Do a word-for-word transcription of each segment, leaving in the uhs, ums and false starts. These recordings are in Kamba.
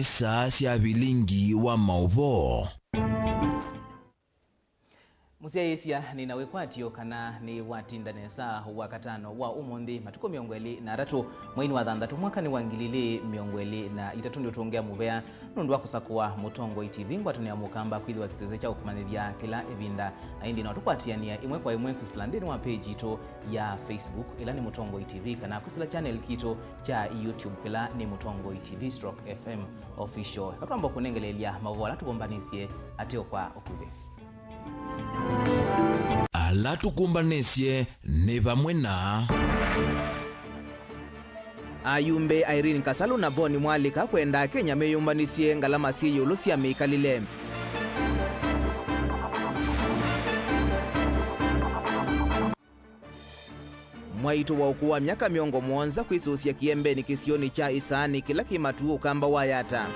Saa sya vilingi wa maũvoo. Mũsyaĩĩsya, nĩ na wĩkwatyo kana nĩ watinda nesa Wakatano wa ũmũnthĩ, matukũ mĩongo ĩlĩ na atatũ, mweinĩ wa thanthatũ, mwakanĩ wa ngili ilĩ mĩongo ĩlĩ na itatũ, nĩũtũngĩa mũvea nũndũ wa kũsakũa Mũtongoi T V, ngwatanĩo ya Mũkamba, kwĩthĩwa kĩsese kya ũkũmanyĩthya kĩla ĩvinda. Na ĩndĩ no tũkwatĩanĩe ĩmwe kwa ĩmwe kwĩsĩla nthĩnĩ wa page yitũ ya Facebook, ĩla nĩ Mũtongoi T V, kana kwĩsĩla channel kitũ kya YouTube, kĩla nĩ Mũtongoi T V stroke F M Official. Eka twamba kũnengeleelya maũvoo ala tũkũmbanĩsye ateo kwa ũkuvĩ. Ala tũkũmbanĩsye nĩ vamwe na ayumbe Irene Kasalu na Boni Mwalika kwenda Kenya meyũmbanĩsye ngalama syĩ ĩũlũ sya mĩkalĩle. Mwaitũ wa ũkũũ wa myaka mĩongo mũonza kwĩsũsya kĩembeni kĩsionĩ kya Ĩsaanĩ kĩla kĩ Matuu, Ũkamba wa Yatta.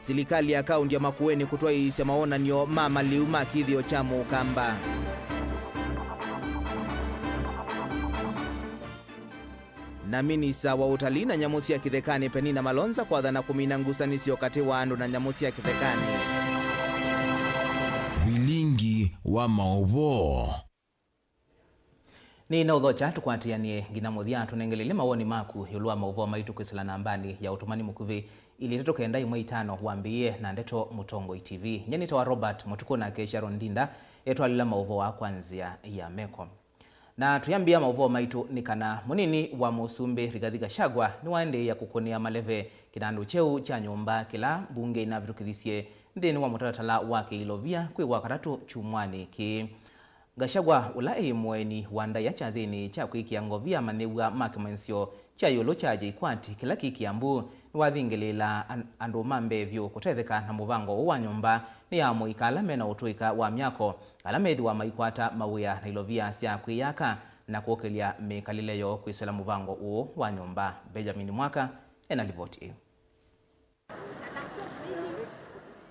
Silikalĩ ya kaũntĩ ya Makueni kũtwaĩĩsya mawonany'o ma malĩu ma kĩthĩo kya Mũkamba. Na minista wa ũtalii na nyamũ sya kĩthekanĩ Penina Malonza kwathana kũmina ngusanĩsyo katĩ wa andũ na nyamũ sya kĩthekanĩ. Vilingi wa maũvoo. Nĩ na ũthokya tũkwatĩanĩe nginya mũthya. Tũnengelele mawoni maku ĩũlũ wa maũvoo maitũ kwĩsĩla nambanĩ ya ũtũmani mũkuvĩ, ilĩ itatũ kenda ĩmwe itano, wambĩĩe na ndeto Mũtongoi T V. Nyie nĩtawa Robert Mũtukũ, nake Sharon Ndinda etwalĩla maũvoo aa kwa nzĩa ya meko. Na tũyambĩĩa maũvoo maitũ nĩ kana mũnini wa mũsumbĩ Rigathi Gachagua nĩwaendeea kũkũnĩa maleve kĩnandũ kyeũ kya nyũmba kĩla mbunge ĩnavĩtũkĩthisye nthĩnĩ wa mũtalatala wa kĩilovia kwĩ Wakatatũ kyumwanĩ kĩĩ. Gachagua, ũla ĩ mũeni wa ndaĩa kyathĩnĩ kya kwĩkĩa ngovia amanyĩw'a ma kĩmanyĩsyo kya ĩũlũ kya JKUAT kĩla kĩ Kiambu, nĩwathingĩlĩĩla an-, andũ ma mbee vyũ kũtetheka na mũvango ũũ wa nyũmba nĩ amũika ala me na ũtũĩka wa myako, ala methĩwa maikwata mawĩa na ilovia sya kwĩyaka na kũkĩlya mĩkalĩle yoo kwĩsĩla mũvango ũũ wa nyũmba. Benjamin Mwaka e na livoti ĩĩ.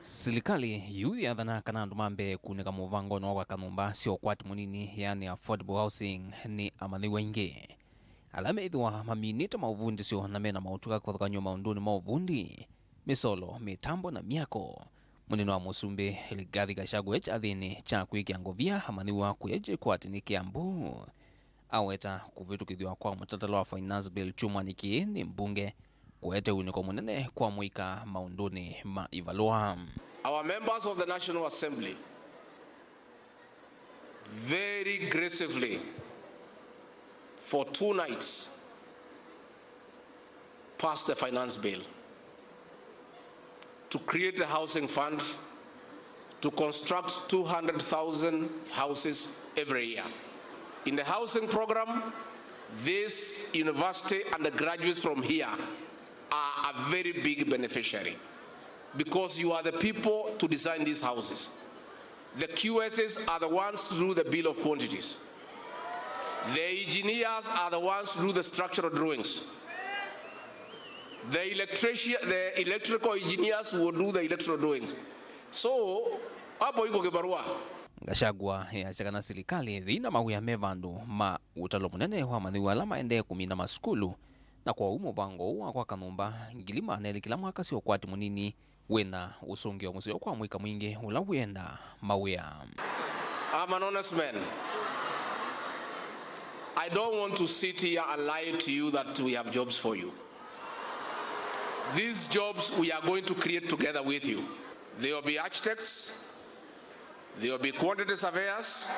Silikalĩ yu yathana kana andũ ma mbee kunĩka mũvangonĩ wa kwaka nyũmba sya ũkwati mũnini, yaani affordable housing, nĩ amanyĩw'a aingĩ ala methĩwa maminĩte maũvundĩsyo na mena maũtuka kũvathũkany'o maũndũnĩ ma ũvundi, mĩsolo, mĩtambo na myako. Mũnini wa mũsumbĩ Rigathi Gachagua e kyathĩnĩ kya kwĩkĩa ngovia amanyĩw'a kũya JKUAT nĩ Kiambu aweta kũvĩtũkĩthw'a kwa mũtalatala wa Finance Bill kyumwanĩ kĩĩ nĩ mbunge kũete ũunĩko mũnene kwa mũika maũndũnĩ ma ivalũa. Our members of the National Assembly very gracefully for two nights passed the finance bill to create a housing fund to construct two hundred thousand houses every year. In the housing program, this university and the graduates from here are a very big beneficiary because you are the people to design these houses. The Q Ss are the ones to do the bill of quantities. The engineers are the ones to do the structural drawings. The electrici-, the electrical engineers will do the electrical drawings. So, hapo iko kibarua. Gachagua easya kana silikalĩ yĩna mawĩa me vandũ ma ũtalo mũnene wa amanyĩw'a ala maendee kũmina masukulu, na kwoou mũvango ũũ wa kwaka nyũmba ngili maana elĩ kĩla mwaka sya ũkwati mũnini wĩna ũsũngĩo mũseo kwa mũika mwingĩ ũla wĩenda mawĩa. I'm an honest man. I don't want to sit here and lie to you that we have jobs for you. These jobs we are going to create together with you. There will be architects, there will be quantity surveyors,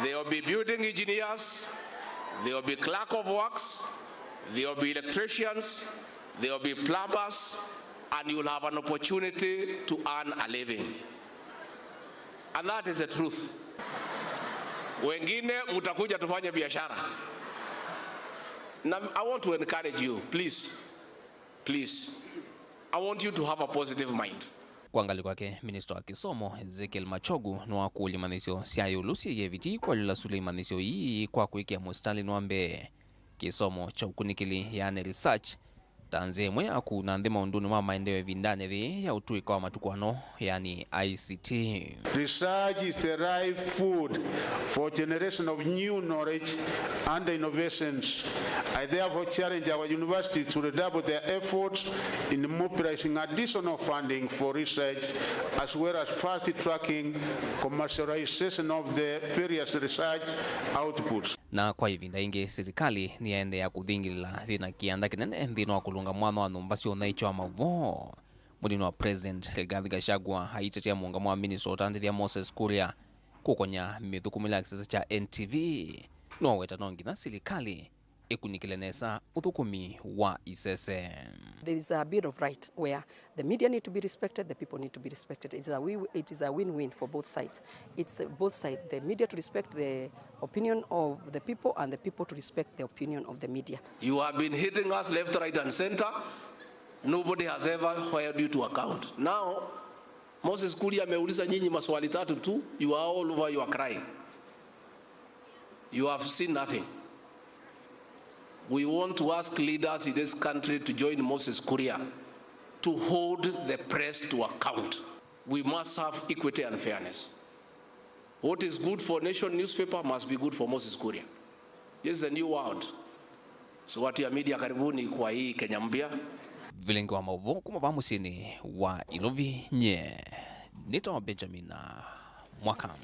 there will be building engineers, there will be clerk of works, there will be electricians, there will be plumbers, and you will have an opportunity to earn a living. And that is the truth. Wengine mtakuja tufanye biashara. Na I want to encourage you, please. Please. I want you to have a positive mind. Kwa ngalĩko yake, minista wa kĩsomo Ezekiel Machogu nĩwakũlya imanyĩsyo sya ĩũlũ syĩ eviti kwa yũla sule imanyĩsyo ii kwa kwĩkĩa mũsitalĩnĩ wa mbee kĩsomo kya ũkunĩkĩli, yaani research, ta nzĩa ĩmwe ya kũuna nthĩ maũndũnĩ ma maendeeo ĩvindanĩ yĩĩ ya ũtũĩka wa matukũ ano, yani I C T. Research is the ripe food for generation of new knowledge and innovations. I therefore challenge our universities to redouble their efforts in mobilizing additional funding for research, as well as fast-tracking commercialization of the various research outputs. Na kwa ĩvinda ĩngĩ, silikalĩ nĩyaendeea kũthingĩlĩla yĩ na kĩanda kĩnene nthĩnĩ wa kũlũnga mwanya wa nyũmba sya ũthaĩkyo wa maũvoo. Mũnini wa President Rigathi Gachagua aitetea mũũngamo wa minista wa ũtandĩthya Moses Kuria kũkonya mĩthũkũmĩle ya kĩsese kya N T V. Nĩwaweta no nginya silikalĩ ĩkunĩkĩle nesa ũthũkũmi wa isese. There is a bill of right where the media need to be respected, the people need to be respected. It's a win, it is a win-win for both sides. It's, uh, both sides, the media to respect the opinion of the people and the people to respect the opinion of the media. You have been hitting us left, right and center. Nobody has ever held you to account. Now, Moses Kuria ameuliza nyinyi maswali tatu tu, you are all over, you are crying. You have seen nothing. We want to ask leaders in this country to join Moses Kuria to hold the press to account. We must have equity and fairness. What is good for Nation newspaper must be good for Moses Kuria. This is a new world. So watu ya media, karibuni kwa hii Kenya mpya. Vilingi wa maũvoo kuma vaa mũsyĩnĩ wa Ilovi, nye nĩtawa Benjamin Mwaka.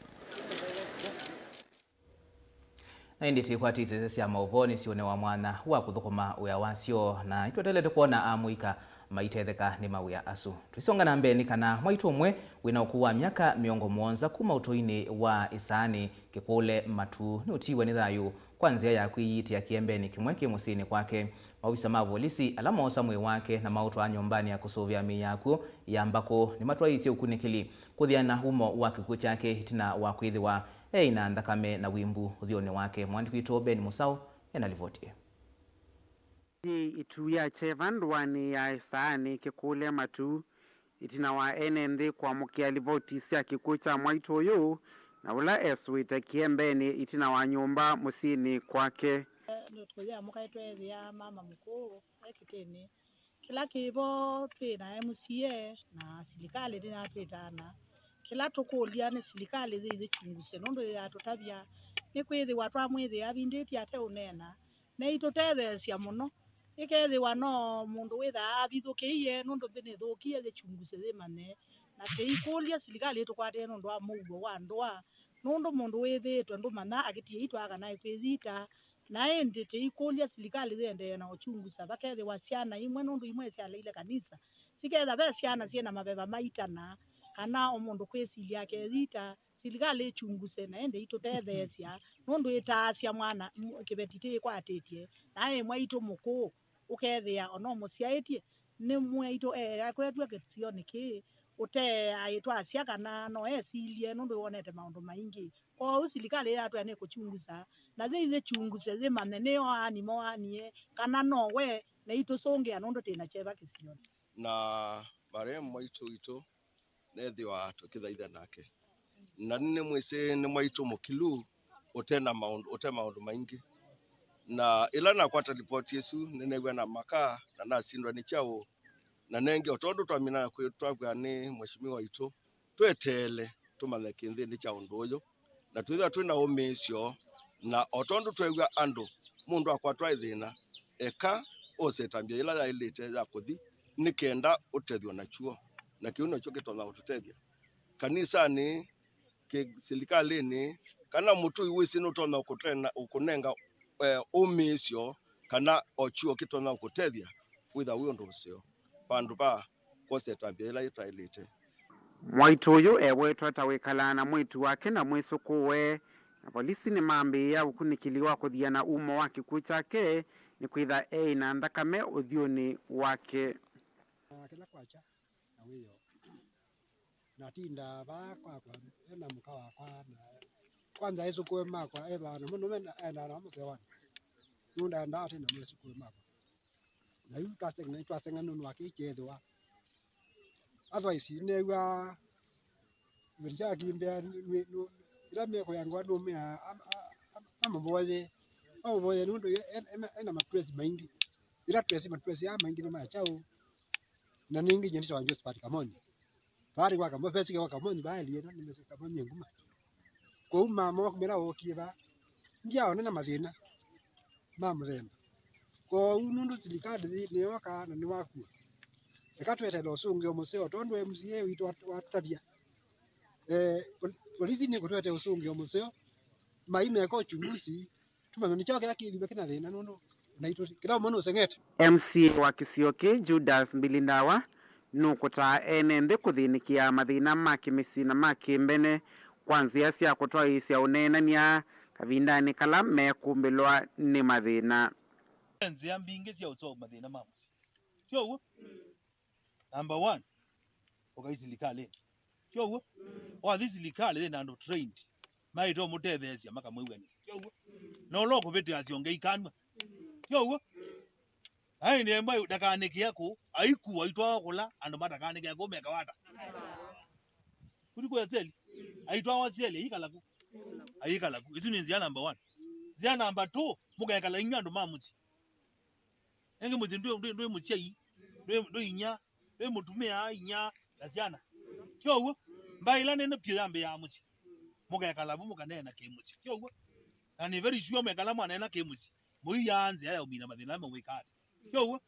Na ĩndĩ twĩkwatĩ isese sya maũvoo nĩsyũnewa mwanya wa kũthũkũma wĩa wasyo, na nĩtũeteelete kwona amũika maitetheka nĩ mawĩa asu. Tũisonga na mbee nĩ kana mwaitũ ũmwe wĩna ũkũũ wa myaka mĩongo mũonza kuma ũtũinĩ wa Ĩsaanĩ Kĩkũũle Matuu nĩũtiiwe nĩ thayũ kwa nzĩa ya kwĩyiitĩa kĩembenĩ kĩmwe kĩ mũsyĩnĩ kwake. Maovisa ma volisi ala moosa mwĩĩ wake na maũtwaa nyũmbanĩ ya kũsũvĩa mĩĩ ya akw'ũ ya Mbakũ nĩmatwaĩĩsye ũkunĩkĩli kũthiana na umo wa kĩkw'ũ kyake ĩtina wa kwĩthĩwa eĩ na nthakame na wimbu ũthyũnĩ wake. Mwandĩki witũ Ben Mũsaũ ena livoti ĩĩ. Yĩ ĩtu ya kyeva ndũanĩ ya Ĩsaanĩ Kĩkũũle Matuu, ĩtina wa ene nthĩ kũamũkĩa livoti sya kĩkw'ũ kya mwaitũ ũyũ, na ũla esũĩte kĩembenĩ ĩtina wa nyũmba mũsyĩnĩ kwake. Nũtũyamũka ĩtweethĩa mama mũkũũ e kĩtĩnĩ. Kĩla kĩ vo twĩ na M C A na silikalĩ nĩyatwĩtaa, na kĩla tũkũlya nĩ silikalĩ yĩthĩchunguse, nũndũ yĩatũtavya nĩkwĩthĩwa twamwĩthĩa avindĩtye ateũneena, neitũtetheesya mũno. Ĩkethĩwa no mũndũ wĩthaa avithũkĩie nũndũ nthĩ nĩthũkie, yĩchunguse yĩmanye, na tĩikũlya silikalĩ ĩtũkwatĩe nũndũ wa mũuo wa ndũa, nũndũ mũndũ wĩthĩĩtwe ndũmanya akĩtie itwaa kana ĩkwĩyita. Na ĩndĩ tĩikũlya silikalĩ yĩendee na ũchungusa, vakethĩwa syana imwe, nũndũ imwe syaleile kanisa, siketha ve syana syĩ na maveva maitana, kana o mũndũ kwĩsilya akeyita, silikalĩ ĩchunguse na ĩndĩ itũtetheesya, nũndũ ĩtaasya mwana m-, kĩveti tĩĩkwatĩtye, na aĩ mwaitũ mũkũũ, ũkethĩa ona ũmũsyaĩtye nĩ mwaitũ eekwetw'a kĩsionĩ kĩĩ, ũte aĩtwasya kana no esilye nũndũ wonete maũndũ maingĩ. Kwoou silikalĩ yatwĩa nĩkũchungusa, na yĩithĩchunguse yĩmanye nĩ oaani moanie kana no we, na itũsũngĩa nũndũ tĩ na kyeva kĩsionĩ. Na marehemu mwaitũ witũ nethĩwa tũkĩthaitha nake. Na nĩnĩmwĩsĩ nĩ mwaitũ mũkilu, ũte na maũndũ, ũte maũndũ maingĩ. Na ĩla nakwata livoti ĩsu, nĩneew'a na maka, na nasindwa nĩ kyaũ. Na nengĩ, o tondũ twamina kwĩ-, twaw'a nĩ mheshimiwa witũ, tweteele tũmanye kĩnthĩnĩ kya ũndũ ũyũ, na twĩthĩwa twĩ na ũmĩĩsyo, na o tondũ tweew'a andũ, mũndũ akwatwa ĩ thĩna, eka ose ĩtambya yĩla yaĩlĩte ya kũthi, nĩ kenda ũtethw'e na kyuo, na kĩu nokyo kĩtonya kũtũtethya kanisanĩ, kĩ-, silikalĩnĩ, kana mũtũi wĩsĩ nũtonya ũkũtena-, ũkũnenga, eh, ũmĩĩsyo, kana o kyuo kĩtonya kũkũtethya wĩtha wĩ ũndũ mũseo vandũ va kwosa ĩtambya yĩla yĩtaĩlĩte. Mwaitũ ũyũ ewetwa ta wĩkalaa na mwĩĩtu wake na mwĩsũkũũe, na volisi nĩmambĩĩa ũkunĩkĩli wa kũthiana umo wa kĩkw'ũ kyake, nĩkwĩtha eĩ na nthakame ũthyũnĩ wake. Na kĩla kwakya na wĩoo, natindaa vaa kwakwa, e na mũka wakwa, na kwanza esũkũũe makwa, ethĩwa na mũnũme na endaa na mũsewanĩ, nũndaendaa ate na mesũkũũe makwa. Na yu twaseng'a, twaseng'a nũndũ wa kĩĩ kyeethĩwa. Otherwise, neew'aa kĩveti kya kĩmbĩa, nĩ, nĩ, nĩ, ĩla mekũyangwa nũmea, am-, am-, am-, amũvoye. Amũvoye nũndũ e, e, e, ena mapresi maingĩ. Ĩla twesĩ matwesĩ aa maingĩ nĩ ma kyaũ. Na ningĩ nyie nĩtawa Josephat Kamoni. Vaarĩ kwa Kamoni, vesike kwa Kamoni, vaaĩlĩe na nĩmesĩ Kamoni e nguma. Kwoou mama waku mela wookie vaa, ndyaona na mathĩna ma mũthemba. Kwoou nũndũ silikalĩ nĩyooka na nĩwakua, eka tweteele ũsũngĩo mũseo, tondũ M C A witũ wat-, watũtavya, eh, pol-, polisi nĩkũtwete ũsũngĩo mũseo, mai meka uchunguzi, tũmanya nĩkyo kĩla kĩthĩwa kĩna thĩna, nũndũ naitũ kĩla ũmwe nũseng'ete. M C A wa kĩsio kĩĩ, Judas Mbilindawa, nũkũtaa ene nthĩ kũthĩnĩkĩa mathĩna ma kĩmĩsyĩ na ma kĩmbene kwa nzĩa sya kũtwaĩĩsya ũneenany'a kavindanĩ kala mekũmbĩlwa nĩ mathĩna. Nzĩa mbingĩ sya ũsolve mathĩna ma mũsyĩ. Sio w'o? Number one, ũkai silikalĩnĩ. Sio w'o? Wathi silikalĩ yĩna andũ trained, maĩte ũmũtetheesya makamwĩw'anĩsya. Sio w'o? Na ũla ũkũvĩtĩa syonge ikanw'a. Sio w'o? Aĩ nĩemba ndakanĩkĩa kũ, aikua aitwawa kũla andũ matakanĩkĩa kũ mekawata. Kuti kwa seli, aitwawa seli, aikala kũ? Aikala kũ? Isu nĩ nzĩa number one. Nzĩa number two, mũkekala inyuĩ andũ ma mũsyĩ. Ĩngĩ mũsyĩ ndwĩ, ndwĩ, ndwĩ mũsyai, ndwĩ, ndwĩ inya, ndwĩ mũtumĩa, inya, na syana. Sio w'o? Mbaĩ ĩla nene pyũ yambĩaa mũsyĩ. Mũkekala vu mũkaneena kĩ-mũsyĩ. Sio w'o? Na nĩ very sure mwekala mwaneena kĩ-mũsyĩ, mũiyaa nzĩa ya ũmina mathĩna ala mũwĩkaa. Sio w'o?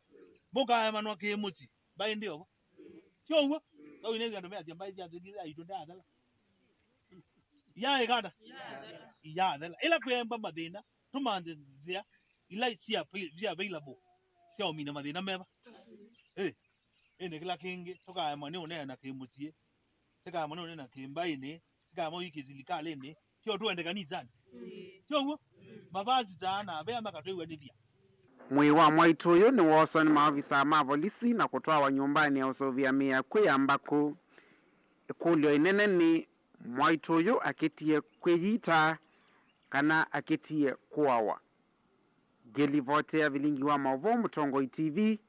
Mũkaemanwa kĩ-mũsyĩ, mbaĩ ndĩ ovo. Sio w'o? Kau inethia andũ measya mbaĩ sya thĩkĩ aitũ ndaathela. Iyaĩka ata? Iyathela. Ĩla kwĩemba mathĩna, tũmanthe nzĩa ila sya, sya available sya ũmina mathĩna meva. Ĩ, ĩndĩ kĩla kĩngĩ, tũkaema nĩ ũneena kĩ-mũsyĩ, tũkaema nĩ ũneena kĩ-mbaĩnĩ, tũkaema ũiki silikalĩnĩ, sio tũende kanisani. Sio w'o? Mavasita na avea makatwĩw'anĩthya. Mwĩĩ wa mwaitũ ũyũ nĩwooswa nĩ maovisa ma volisi na kũtwawa nyũmbanĩ ya ũsũvĩa mĩĩ ya kwĩ ya mbakũ. Ĩkũlyo ĩnene nĩ, mwaitũ ũyũ akĩtie kwĩyita kana akĩtie kũawa? Ngĩlivotea vilingi wa maũvoo Mũtongoi T V,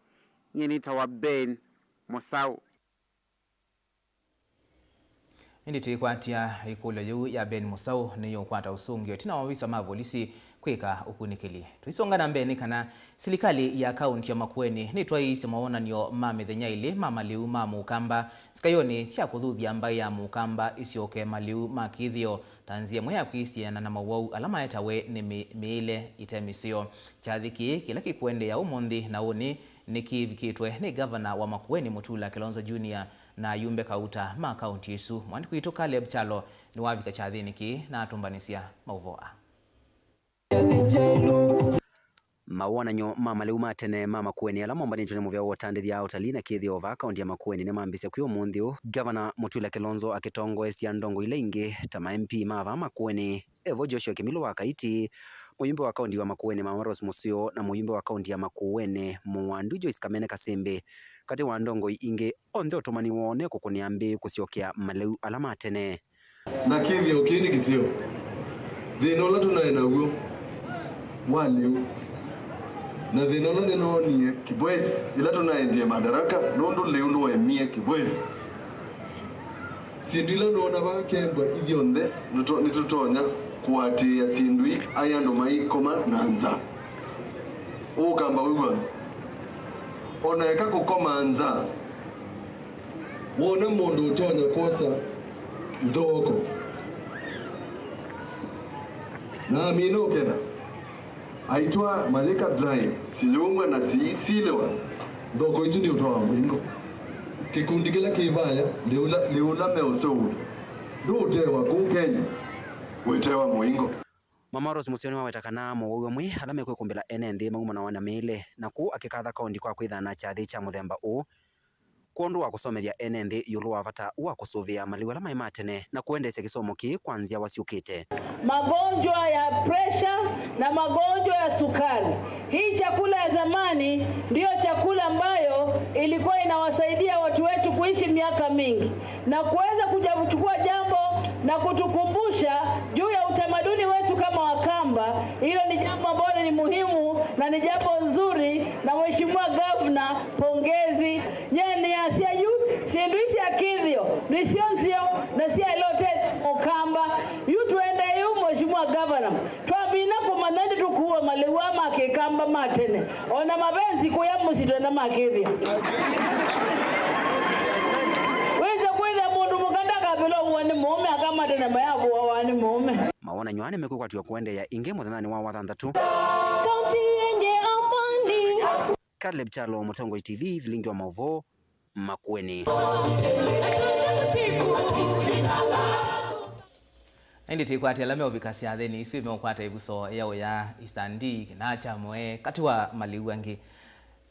nyie nĩtawa Ben Mũsaũ. Ĩndĩ tũikwatya ĩkũlyo yĩu ya Ben Mũsaũ nĩyũkwata ũsũngĩo ĩtina wa ovisa ma volisi kwĩka ũkunĩkĩli. Tũisonga na mbee nĩ kana silikalĩ ya kaũnti ya Makueni nĩtwaĩĩsye mawonany'o ma mĩthenya ĩlĩ ma malĩu ma Mũkamba sikayonĩ sya kũthuthya mbaĩ ya Mũkamba ĩsyoke malĩu ma kĩthĩo ta nzĩa ĩmwe ya kwĩsiana na mawau ala maetawe nĩ mĩ-, mĩĩle ĩte mĩseo. Kyathĩ kĩĩ kĩla kĩkũendeea ũmũnthĩ na ũnĩ nĩkĩvikĩtwe nĩ ngavana wa Makueni Mutula Kilonzo Junior na ayumbe kauta ma kaũnti ĩsu. Mwandĩki witũ Caleb Kyalo nĩwavika kyathĩnĩ kĩĩ na atũmbanĩsya maũvoo aa. Mawonany'o ma malĩu ma tene ma Makueni ala mombanĩtw'e nĩ mũvĩa wa ũtandĩthya, ũtalii na kĩthĩo vaa kaũnti ya Makueni nĩmambĩĩsya kwĩ ũmũnthĩ ũũ, Ngavana Mutula Kilonzo akĩtongoesya ndongo ila ingĩ ta ma M P ma vaa Makueni, Evo Joshua Kĩmilũ wa Kaiti, mũyumbe wa kaũnti wa Makueni Mama Rose Mũseo na mũyumbe wa kaũnti ya Makueni Mũwandu Joyce Kamene Kasĩmbĩ, katĩ wa ndongoi ingĩ, onthe ũtũmani woo nĩ kũkũnĩa mbĩ kũsyokea malĩu ala ma tene. Na kĩthĩo kĩĩ nĩ kĩseo. Thĩna ũla tũnaĩ naw'o wa lĩu, na thĩna ũla nĩnoonie Kibwezi ĩla tũnaendie Madaraka, nũndũ lĩu nĩwaemie Kibwezi. Syĩndũ ila noona vaa Kembwa ithyonthe nĩtũ-, nĩtũtonya kũatĩĩa syĩndũ ii aĩ andũ maikoma na nza. Ũkamba wĩw'a, o na eka kũkoma nza, wona mũndũ ũtonya kwosa nthoko na amina ũketha, aitwaa mayĩka dry, siyũmwa na si-, silĩwa, nthoko isu nĩũtwawa mũingo. Kĩkundi kĩla kĩ vaya, lĩu la, lĩu la meũseũvya, ndũũtewa kũu Kenya, wĩtewa mũingo. Mama Rose Mũseo nĩwaweta kana mowau amwe ala mekwĩkũmbĩla ene nthĩ maumanawa na mĩĩle, na kũu akĩkatha kaũnti kwa kwĩthana kyathĩ kya mũthemba ũũ, kwondũ wa kũsomethya ene nthĩ ĩũlũ wa vata wa kũsũvĩa malĩu ala maĩ ma tene na kũendeesya kĩsomo kĩĩ kwa nzyawa syũkĩte. Magonjwa ya pressure na magonjwa ya sukari. Hii chakula ya zamani ndiyo chakula ambayo ilikuwa inawasaidia watu wetu kuishi miaka mingi, na kuweza kuja kuchukua jambo na kutukumbusha juu ya utamaduni wetu kama Wakamba. Hilo ni jambo ambalo ni muhimu na ni jambo nzuri, na Mheshimiwa Gavana, pongezi. Nye nĩasya yu, syĩndũ ii sya kĩthĩo nĩsyo nzeo na syaĩle ũtethya Mũkamba. Yu tũendee yu, Mheshimiwa Gavana, twamina kũmanya ĩndĩ tũkuua malĩu aa ma Kĩkamba. ma tene. O na mavenzi kũya mũsyĩ twenda makĩthĩa. Wĩse kwĩthĩa mũndũ mũka ndakavĩla ũvũa nĩ mũũme, aka ma tene mayavũawa nĩ mũũme. Mawonany'o aa nĩmekwĩkwatw'a kũendeea ĩngĩ mũthenyanĩ wa Wathanthatũ. Kaunti yenye amani. Caleb Kyalo, Mũtongoi T V, vilingi wa maũvoo, Makueni. Na ĩndĩ tĩkwatya ala meũvika syathĩnĩ isu meũkwata ĩvuso ya ũya Isandi, kĩnaa kya mũe, katĩ wa malĩu angĩ.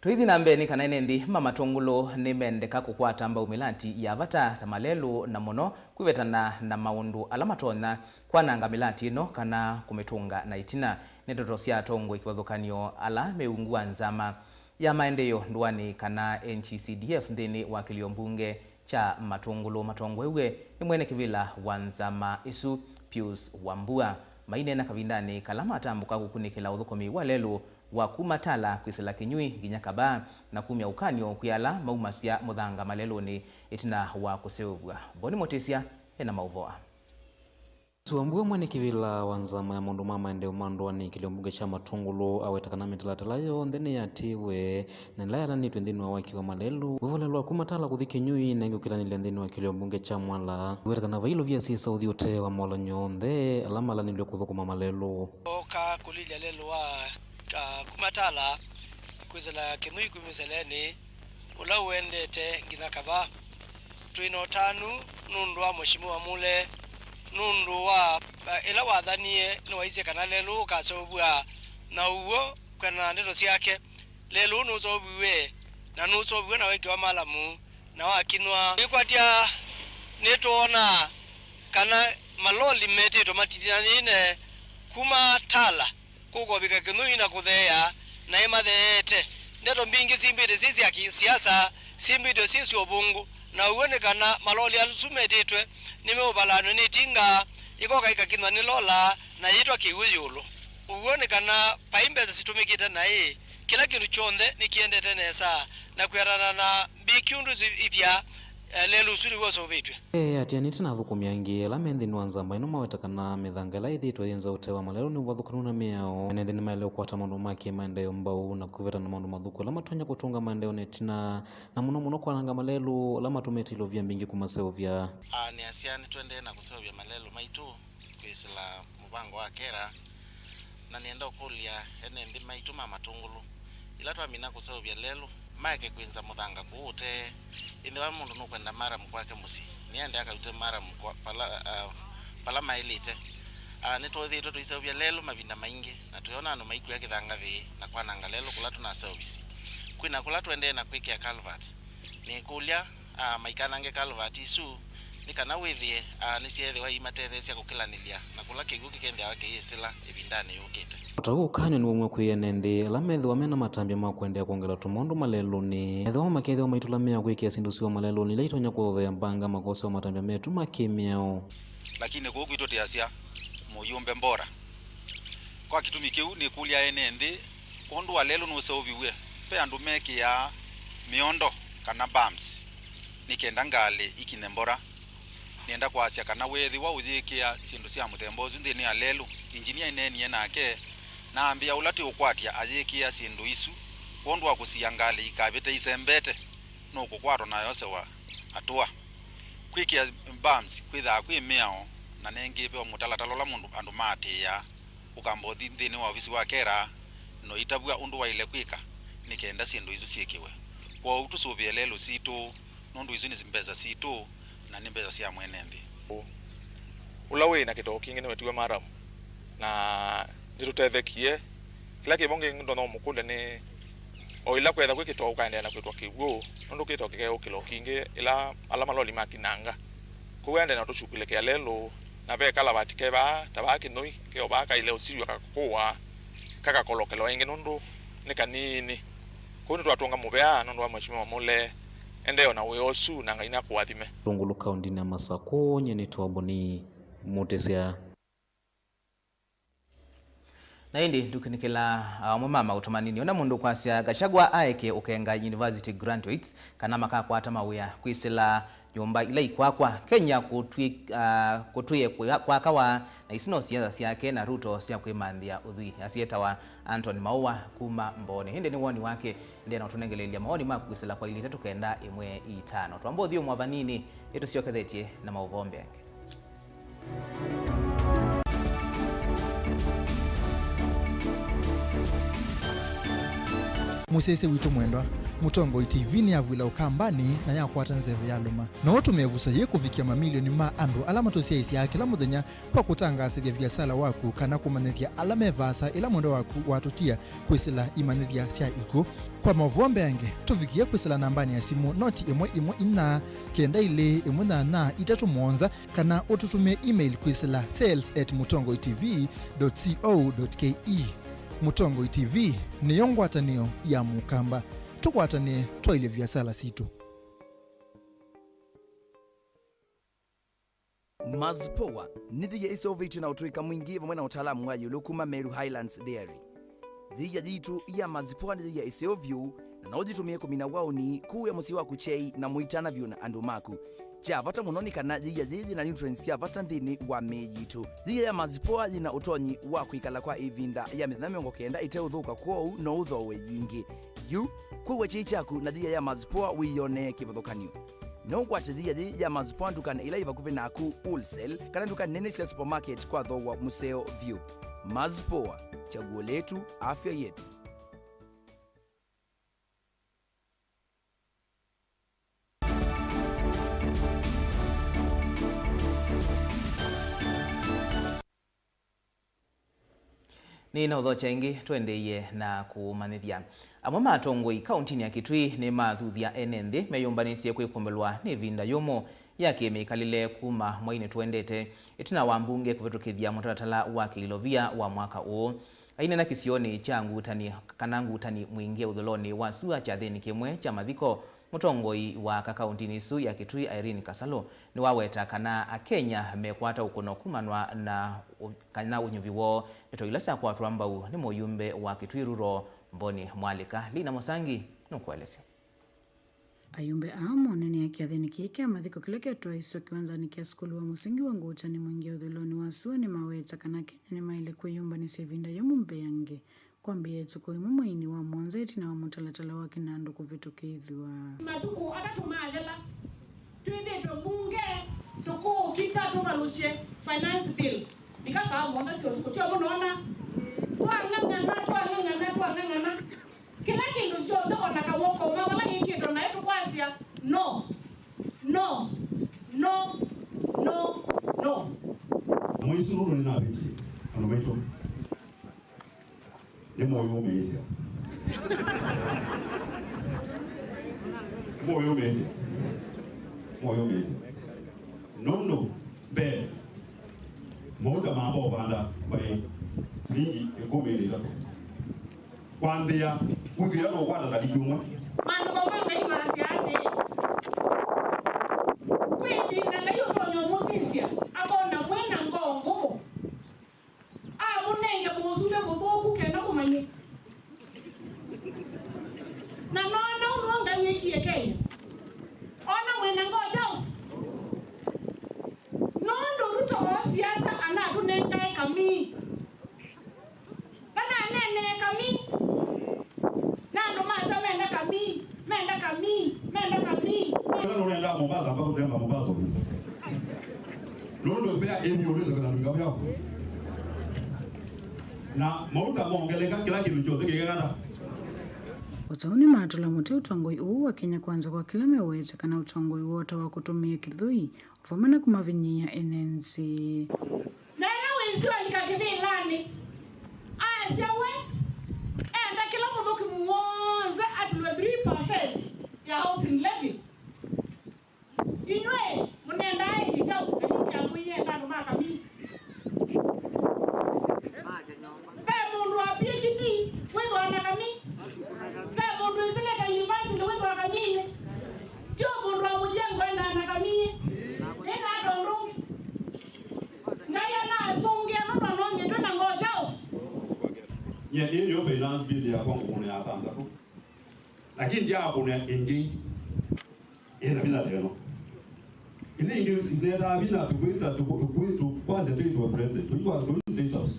Tũithi na mbee, nĩ kana ene nthĩ ma Matũngũlũ nĩmendeka kũkwata mbau mĩlati ya vata ta malelũ, na mũno kwĩvetana na maũndũ ala matonya kwananga mĩlati ĩno kana kũmĩtũnga na ĩtina. Nĩ ndeto sya atongoi kĩvathũkany'o ala me ungu wa nzama ya maendeeo ndũanĩ kana N G C D F nthĩnĩ wa kĩlio mbunge kya Matũngũlũ matongoew'e nĩ mwene kĩvĩla wa nzama ĩsu, Pius Wambua, maineena kavindanĩ kala matambũka kũkunĩkĩla ũthũkũmi wa lelũ wa kuma Tala kwĩsĩla Kĩnyui nginya Kavaa, na kumya ũkany'o kwĩ ala maumasya mũthanga malelũnĩ ĩtina wa kũseũvw'a. Boni Mũtĩsya ena maũvoo. Wambua, mwene kĩvĩla wa nzama ya maũndũ ma maendeeo ma ndũanĩ kĩlio mbunge kya Matũngũlũ, aweta kana mĩtalatala yonthe nĩyatĩĩwe na ĩla yatanĩtw'e nthĩnĩ wa waki wa malelũ. Wĩvolelwa kuma Tala kũthi Kĩnyui na ĩngĩ ũkĩlanĩlya nthĩnĩ wa kĩlio mbunge kya Mwala. Wĩweta kana vai ilovia syĩsa ũthi ũtee wa maũlany'o onthe ala malanĩlw'e kũthũkũma malelũ. Oka kũlilya lelũ wa, ah, kuma Tala kwĩsĩla Kĩnyui kuma ĩselenĩ, ũla ũendete nginya Kavaa. Twĩ na ũtanu nũndũ wa Mheshimiwa Mule, nũndũ wa, eh, ĩla wathanie nĩwaisye kana lelũ ũkaseũvw'a, na ũw'o kwĩanana na ndeto syake, lelũ nũseũviw'e, na nũseũviw'e na wekĩwa malamu na wakinywa. Ĩkwatya nĩtwoona kana maloli metĩtwe matindanĩne kuma Tala kũkovika Kĩnyui na kũtheea, na ĩmatheete. Ndeto mbingĩ simbĩte syĩ sya kĩsiasa, simbĩte syĩ sya ũvũngũ, na ũw'o nĩ kana maloli asu metĩtwe nĩmeũvalanw'a nĩ ĩtinga, ĩkoka ĩkakinywa nĩ lola, na yĩtwa kĩw'ũ ĩũlũ. Ũw'o nĩ kana vai mbesa sitũmĩkĩte naĩ, kĩla kĩndũ kyonthe nĩkĩendete nesa, na kwĩanana na mbiki ũndũ ivya, eh, lelũ ũsu nĩw'o ũseũvĩtw'e. E, atianĩte na athũkũmi angĩ ala me nthĩnĩ wa nzama ĩno maweta kana mĩthanga ĩla ĩthĩĩtwe yĩ nza ũtee wa malelũ nĩ ũvathũkanu na mĩao. Ene nthĩ nĩmaĩle kũkwata maũndũ ma kĩmaendeeo mbau na kwĩveta na maũndũ mathũku ala matonya kũtũnga maendeeo na ĩtina, na mũno mũno kwananga malelũ ala matũmĩte ilovia mbingĩ kũmaseũvya. A, nĩasya nĩtũendee na kũseũvya malelũ maitũ kwĩsĩla mũvango wa KeRRA, na nĩenda ũkũlya ene nthĩ maitũ ma Matũngũlũ, ĩla twamina kũseũvya lelũ, maeke kwĩnza mũthanga kũu ũtee. Ĩthĩwa mũndũ nũkwenda maramu kwake mũsyĩ, nĩende akavute maramu kwa, vala, ah, vala maĩlĩte. Ah, nĩtwĩthĩĩtwe tũiseũvya lelũ mavinda maingĩ, na tũyona andũ maikw'a kĩthangathĩ na kwananga lelũ kũla tũnaseũvisye. Kwĩna kũla tũendee na kwĩkĩa culvert. Nĩkũlya, ah, maikanange culvert isu, nĩ kana wĩthĩe, ah, nĩsyeethĩwa iimatetheesya kũkĩlanĩlya na kũla kĩw'ũ kĩkethĩawa kĩyĩsĩla ĩvindanĩ yũkĩte. O ta ũu ũkany'o nĩwaumw'a kwĩ ene nthĩ ala methĩwa me na matambya ma kũendeea kwongela tũmaũndũ malelũnĩ, ethĩwa makethĩwa maitũla mĩao kwĩkĩa syĩndũ syoo malelũnĩ ila itonya kũthothea mbanga makosea matambya metũ ma kĩ-mĩao. Lakini kũu kwitũ tĩasya, mũyũmbe mbora. Kwa kĩtumi kĩu, nĩkũlya ene nthĩ ũndũ wa lelũ nũseũviw'e. Ve andũ mekĩaa mĩondo kana bumps nĩ kenda ngalĩ ikinye mbora. Nĩenda kwasya kana weethĩwa ũyĩkĩa syĩndũ sya mũthemba ũsu nthĩnĩ ya lelũ, injinia ĩneenie nake na ambĩa ũla tũũkwatya ayĩkĩa syĩndũ isu kwondũ wa kũsia ngalĩ ikavĩte isembete, nũkũkwatwa na ayosewa atũa. Kwĩkĩa bumps kwĩthaa kwĩ mĩao, na nengĩ ve mũtalatala ũla mũndũ, andũ maatĩĩaa. Ũkamba ũthi nthĩnĩ wa ovisi wa KeRRA na ũitavw'a ũndũ waĩle kwĩka nĩ kenda syĩndũ isu syĩkĩwe. Kwoou tũsũvĩe lelũ sitũ, nũndũ isu nĩ mbesa sitũ na nĩ mbesa sya mwene nthĩ. Ũla wĩ na kĩtoo kingĩ nĩwetiwe maramu, na nĩtũtethekie. Kĩla kĩvo ngĩ ndonya ũmũkũlya nĩ, o ĩla kwetha kwĩ kĩtoo ũkaendeea na kwĩtwa kĩw'ũ, nũndũ kĩtoo kĩkeũkĩla o kingĩ ĩla ala maloli makinanga. Kwoou aendee na ũtũsukulĩkĩa lelũ, na ve kalavati ke vaa, ta vaa Kĩnyũi, ke o vaa kaĩle ũsiw'a kakũa, kakakolokelwa ĩngĩ nũndũ nĩ kanini. Kwoou nĩtwatũnga mũvea nũndũ wa Mheshimiwa Mule. Endee o na wĩa ũsu, na Ngai nakũathime. Matũngũlũ kaũndĩnĩ ya Masakũ, nyie nĩtawa Boni Mũtĩsya. Na ĩndĩ ndũkinikĩla amwe ma maũtũ manini. Ona mũndũ kwasya Gachagua aeke ũkenga university graduates kana makakwata mawĩa kwĩsĩla nyũmba ila ikwakwa. Kenya kũtwĩ-, ah, kũtwĩe kwakawa na isu no siasa syake na Ruto sya kwĩmanthĩa ũthwii, asyetawa Anthony Maua kuma Mbooni. Ĩndĩ nĩ woni wake, ĩndĩ na ũtũnengeleelya mawoni maku kwĩsĩla kwa ilĩ itatũ kenda ĩmwe itano. Twamba ũthyũmũa vanini, nĩtũsyokethetye na maũvoo mbeange. Mũsyaĩĩsya witũ mwendwa, Mũtongoi T V nĩyavw'ĩla Ũkambanĩ na yakwata nzeve ya lũma. No ũtũme ĩvuso yĩĩ kũvikĩa mamilioni ma andũ ala matũsyaĩĩsyaa kĩla mũthenya kwa kũtangaasĩthya viasala waku kana kũmanyĩthya ala me vaasa ĩla mwendwa waku watũtia kwĩsĩla imanyĩthya sya ikw'ũ. Kwa maũvoo mbeange, tũvikĩe kwĩsĩla nambanĩ ya simũ noti ĩmwe ĩmwe inya kenda ilĩ ĩmwe nyanya itatũ mũonza, kana ũtũtũmĩe email kwĩsĩla sales at mũtongoi T V dot co dot K E. Mũtongoi T V nĩyo ngwatanĩo ya Mũkamba. Tũkwatanĩe twaĩlye viasala sitũ. Mazipoa nĩ thĩia ĩseũvĩtw'e na ũtũĩka mwingĩ vamwe na ũtaalamu wa ĩũlũ kuma Meru Highlands Dairy. Thĩia yitũ ya Mazipoa nĩ thĩia ĩseo vyũ, na no ũyĩtũmĩe kũmina waũni, kũĩa mũsyĩ waku kyei, na mũitana vyũ na andũ maku. Kya vata mũno nĩ kana thĩia yĩĩ yĩna nutrients sya vata nthĩnĩ wa mĩĩ yitũ. Thĩia ya Mazipoa yĩna ũtonyi wa kwĩkala kwa ĩvinda ya mĩthenya mĩongo kenda ĩteũthũka, kwoou no ũthooe yingĩ. Yu, kũw'a kyei kyaku na thĩia ya Mazipoa wĩyonee kĩvathũkany'o. No ũkwate thĩia yĩĩ ya Mazipoa ndukanĩ ĩla yĩ vakuvĩ naku, wholesale, kana nduka nene sya supermarket kwa thooa mũseo vyũ. Mazipoa, chaguo letu, afya yetu. Nĩnaũthokya ĩngĩ, tũendeeie na kũmanyĩthya. Amwe ma atongoi kaũntinĩ ya Kitui nĩmathuthya ene nthĩ meyũmbanĩsye kwĩkũmbĩlwa nĩ ĩvinda yũmũ ya kĩmĩkalĩle kuma mwainĩ tũendete, ĩtina wa mbunge kũvĩtũkĩthya mũtalatala wa kĩilovia wa mwaka ũũ. Aineena kĩsionĩ kya ngutani kana ngutani mwingĩ ũthũlonĩ wa sua kyathĩnĩ kĩmwe kya mathiko, mũtongoi wa aka kaũntinĩ ĩsu ya Kitui, Irene Kasalu, nĩwaweta kana Akenya mekwata ũkũno kumanwa na ũ-, kana ũnyuvi woo, ndeto ila syakwatwa mbau nĩ mũyumbe wa Kitui Rural, Mboni Mwalĩka. Lina Mũsangi nũkũelesya. Ayumbe aa monenea kyathĩnĩ kĩĩ kya mathiko kĩla kyatwaĩĩswe kĩwanzanĩ kya sukulu wa mũsingi wa ngutani mwingĩ ũthũlonĩ wa sua nĩmaweta kana Akenya nĩmaĩle kwĩyũmbanĩsya ĩvinda yũmũ mbeange. Kwambĩĩa ĩtukũ ĩmwe mweinĩ wa mũonza ĩtina wa mũtalatala wa kĩnandũ kũvĩtũkĩthw'a. Matukũ atatũ mathela, twĩthĩtwe mbunge tũkũũkita tũvalũkye finance bill. Nikasaa mũonza sya ũtukũ, tyo mũnoona? Twang'ang'ana, twang'ang'ana, twang'ang'ana. Kĩla kĩndũ kyonthe, o na kaw'o koma vala kĩkĩtwe naĩ, tũkwasya, no, no, no, no, no. Mwĩsũnũlo nĩnavĩtie, andũ maitũ. Nĩmũyũmĩĩsya. Nĩmũyũmĩĩsya. Nĩmũyũmĩĩsya. Nũndũ mbee, mauta mamba ũvanda vaĩ silingi ĩkũmi na itatũ. Kwambĩĩa, wĩkĩa no ũkwata ta liki ũmwe. Maandĩko ma Ngai maasya atĩĩ, kwĩ ĩvinda Ngai ũtonya ũmũsisya, akona mwĩ na ngoo ngũmũ. Amũnenge mũsumbĩ mũthũku kenda mũmanye. Na noona ũndũ Ngai wĩkie Kenya. Ona mwĩ na ngoo kyaũ? Nũndũ Ruto o siasa anatũnengae kamii. Nananeenee kamii. Na andũ masya menda kamii, menda kamii, menda kamii. Ĩla nũnendaa Mombasa, amba kũsemba Mombasa ũmũnthĩ. Nũndũ fare ĩmwe ũlĩte kũthandũka vyao. Na mauta mongeleka, kĩla kĩndũ kyonthe kĩkekata. O ta ũu nĩmatũla mũtĩ ũtongoi ũũ wa Kenya Kwanza kwa kĩla mewete kana ũtongoi woo ta wa kũtũmĩa kĩthũi, o vamwe na kũmavinyĩĩa ene nthĩ. Na ĩla wĩsĩ walika kĩvĩlanĩ, asya we enda kĩla mũthũkĩmu w'onthe atilwe three percent ya housing levy. Inyw'ĩ mũnendaa ĩngĩ kyaũ? Na yu kĩamũie enda andũ ma kamii. Ve mũndũ wa P H D wĩthwa na kamii? Ve mũndũ wĩsĩlĩte university wĩthwa kamiinĩ? Tyo mũndũ wa mũjengo endaa na kamii. Nĩ na andũ ũndũ ũngĩ. Na Nye ĩĩ nĩyo finance bill yakwa ngũkũnĩa ya thanthatũ. Lakini ndiakũnĩa ĩngĩ ĩna vinya ta ĩno. Ĩla ĩngĩ ĩnetaa vinya tũkwĩta tũkwĩtũ kwasya twĩtwe president. Tũitwa tũi State House.